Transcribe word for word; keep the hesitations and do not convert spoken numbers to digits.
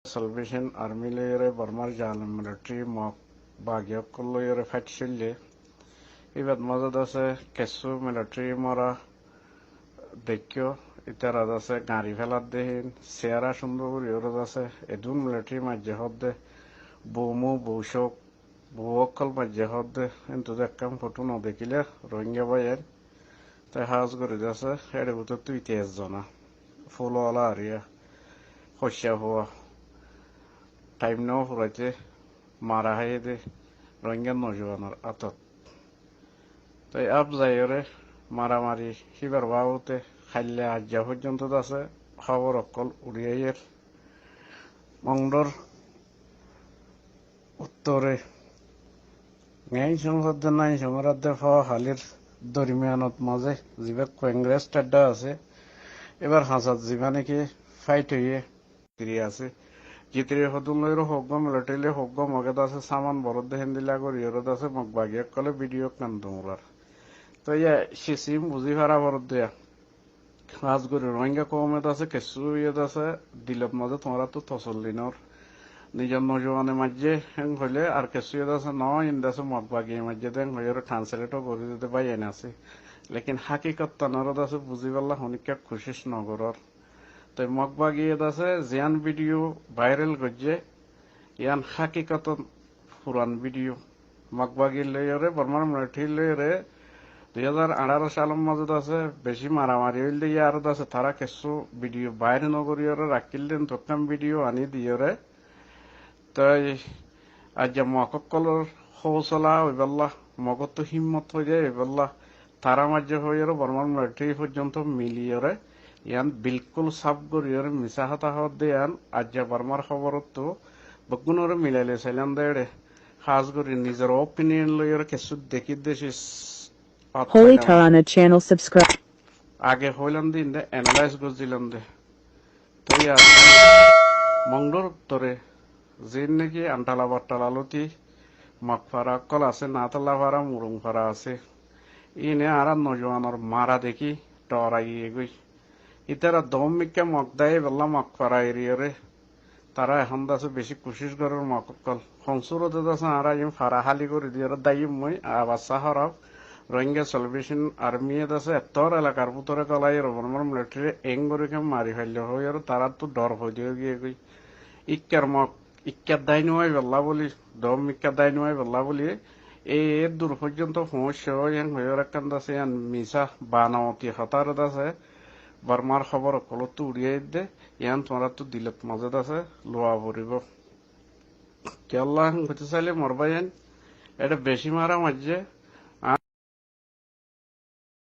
Salvation Army loiyóre Bormar zalem military Mog bagi ókkol loiyóre fight soille. Íbat mazé de asé kessú military mora deikkó, ítara de asé gañri félar de hín, siyara cúndor gorí óre de asé, edún military maijjé hoódde, bou mu, bou cók, bou ókkol maijjé hoódde, héntu de ekkán fotó no dekíle, Rohingya báiyain. Te hás gorí de asé, éçe bútottu ite ezzona, fúl ola ariya, hoicca fua, thaim no furaite mara háiye de Rohingya nojuwanor átot. Te ab zaiyóre maramari híbar baabute hailla aijja fóijjonto de asé hóbor ókkol uçí aiyér. Mongdor uttore Ngein Song hoódde Nain Songor adde fo halir dormiyanot mazé zibá Congress tedda asé, íbar hañsat zibá neki fight óiye, zitiri asé. Zitiri hodún loiyóre hoggúa military loi hoggúa Moge de asé saman boródde héndilla goríyóre de asé Mog bagi ókkole video ekkán duñrar. Toi yá sisim buzí fara foródde yá. Hás gorí Rohingya koume de asé kessú iyé de asé dilot mazé tuáñrattu tosolli nor. Nizor nojuwane maijjé héng hoilé ar kessú iyé de asé no, iín de asé Mog bagi maijjé de héng hoiyóre translate ó gorí dede báiyain asé. Lekin hákikottan ore de asé buzíballa honikka kucíc no gorór. Toi Mog bagi iyé de asé ziyán video viral goijjé, yían hákikoton furan video. Mog bagi loiyóre, Bormar military loiyóre, dui házar añçáro salor mazé de asé beci maramari óilde yá aró de asé tará kessú video bair no goríyóre rakkíl de, héntu ekkán video aní diyóre. Toi aijja Mog ókkolor hóusola óiballa, Mogottu hímmot foida óiballa, tará maijjé hoiyóre Bormar military fóijjonto miliyóre, yían bilkúl sáf goríyóre misá hotá hoódde yían aijja Bormar hóborottu beggúnore milailoi sailam de éçe. Hás gorí nizor opinion loiyóre kessú dekí de sis Holy Tarana channel subscribe. Age hoilam de inde analyze gozzílam de. Toi yá Mongdor uttore ziín neki Antala Battala lóti Mog fara ókkol asé, Naátalla fara, Murung fara asé. Íine añára nojuwanor mara dekí dhorai giyégoi. Ítara doómmikká Mog dái bella Mog fara eriyóre tará ehón de asé beci kucíc gorér Mog ókkol. Honsúrot de asé añára iín fara háli gorí diyóre dáiyum mui, abassa hóraf Rohingya Salvation Army ye de asé ettór elakar bútore golaiyóre Bormar military eéng gorí ké mari failló hoiyóre taráttu dhor foida ói giyégoi. Íkkar Mog ikká dái nuwai bella bóli, doómmikká dái nuwai bella bóli, ei eddur fóijjonto foóñiccé ói héng hoiyóre ekkán de asé yían misá banawati hotá re de asé Bormar hóbor ókkolóttu uçí aiyér de, yían tuáñráttu dilot mazé de asé luwa foribó. Kiyólla héng hoitó sailé mor báiyain, éçe beci mara maijjé,